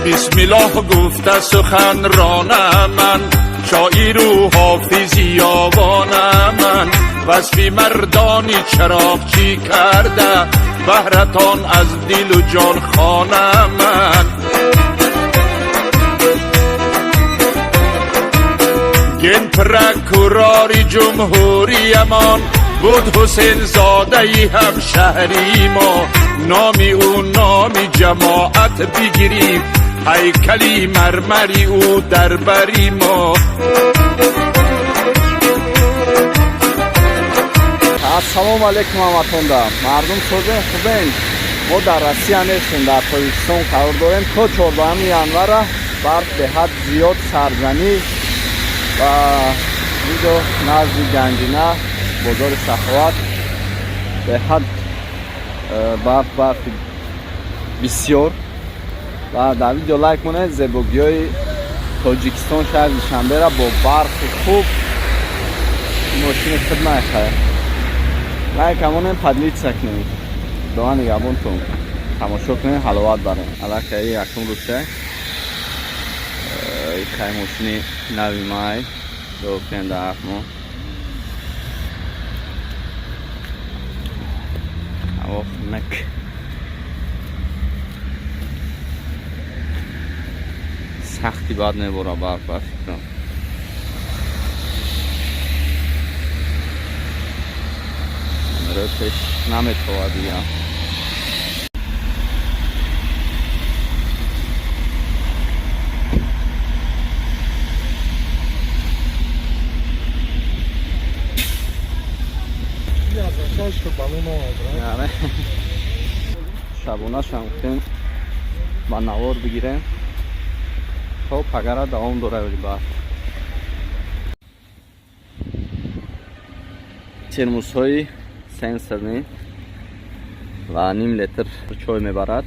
Бисмиллоҳ гуфта сухан ронам ман, шоиру ҳофизи ёвонам ман. Васфи мардони чароғчӣ карда, баҳратон аз дилу ҷон хонам ман. Генпрокурори ҷумҳуриямон буд Ҳусейнзодаи ҳамшаҳри мо. Номи ӯ номи ҷамоат бигирифт, ҳайкали мармари ӯ дар бари мо. Ассалому алайкум ҳаматонда. Мардум созен, хубен? Мо дар Россия нестем, дар Тоҷикистон қарор дорем. То 14 январа барф беҳад зиёд сарзанӣ ва инҷо назди Ганҷина, бозори Саховат, беҳад барф, барфи бисёр. Ва дар видео лайк монед. Зебогиҳои Тоҷикистон, шаҳри Душанбера бо барфи хуб. Мошини худ нахай, лайк ҳамонем, поделиться кунем, дуа нигаҳбонтон, тамошо кунем, ҳаловат барем. Аллакай якум рӯза хай мошини нави май докунем дар ҳафт моҳ. Ҳаво хунак. Сахти бад мебора барф, ба фикрам. Камераи пеш наметовад дига. Шабонашам гуфтем ба навор бигирем, то пагара давом дора вали барф. Термусҳои сенсорный ва ним литр чой мебарад.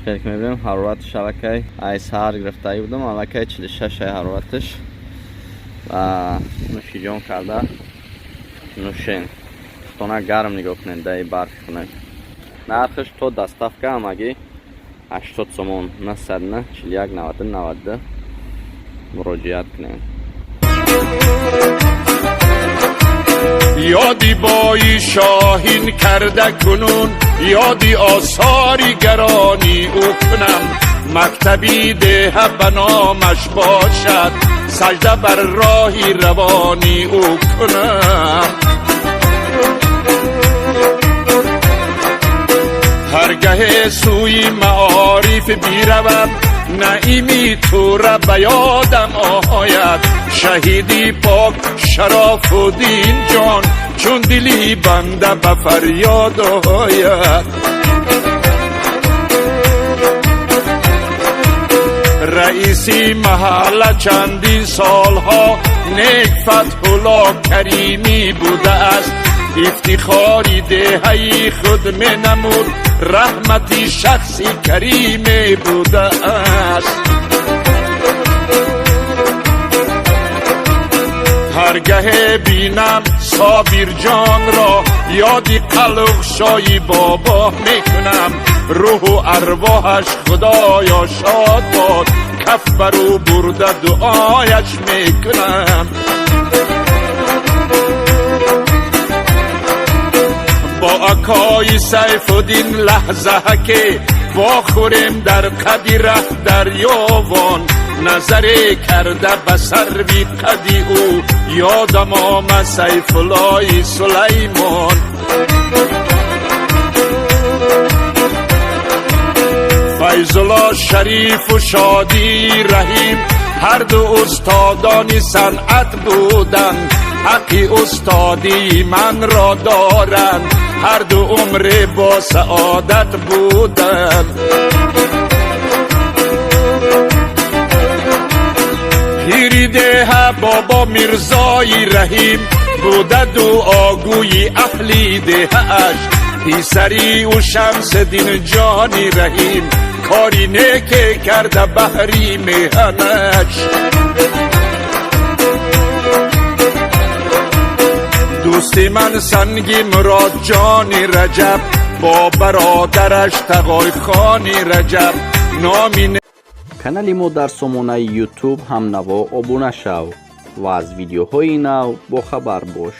Хеле ки мебинем, ҳарораташ аллакай ай саҳар гирифтагӣ будам, аллакай 46 ай ҳарораташ. Ва нӯшиҷон карда нӯшен, хона гарм нигоҳ кунед даи барфи хунак. Нархаш то доставка ҳамагӣ 80 сомон. 909 41 90 92 муроҷиат кунед. Ёди бои шоҳин карда кунун, ёди осори гарони ӯ кунам. Мактаби деҳа ба номаш бошад, сажда бар роҳи равони ӯ кунам. Ҳаргаҳе сӯи маориф биравам, наими тура ба ёдам ояд. Шаҳиди пок Шарофуддин ҷон, чун дили банда ба фарёд ояд. Раиси маҳалла чандин солҳо нек Фатҳулло Каримӣ будааст. Ифтихори деҳаи худ менамуд, раҳмати шахси кариме будааст. Ҳаргаҳе бинам Собирҷонро, ёди Қалуғшои бобо мекунам. Рӯҳу арвоҳаш худоё шод бод, каф бар ӯ бурда дуояш мекунам. Бо акои Сайфуддин лаҳзаҳа ке вохӯрем дар қади раҳ дарёвон, назаре карда ба сарви қади ӯ, ёдам омад Сайфуллои Сулаймон. Файзулло Шарифу Шодии Раҳим ҳарду устодони санъат буданд, ҳаққи устодии манро доранд, ҳарду умре бо саодат буданд. Пири деҳа бобо Мирзои Раҳим буда дуогӯи аҳли деҳааш. Писари ӯ Шамсиддин ҷони Раҳим кори неке карда баҳри меҳанаш. Дӯсти ман Санги Муродҷони Раҷаб бо бародараш Тағойхони Раҷаб. Номи Канали мо дар сомонаи YouTube «Ҳамнаво» обуна шав ва аз видеоҳои нав бохабар бош.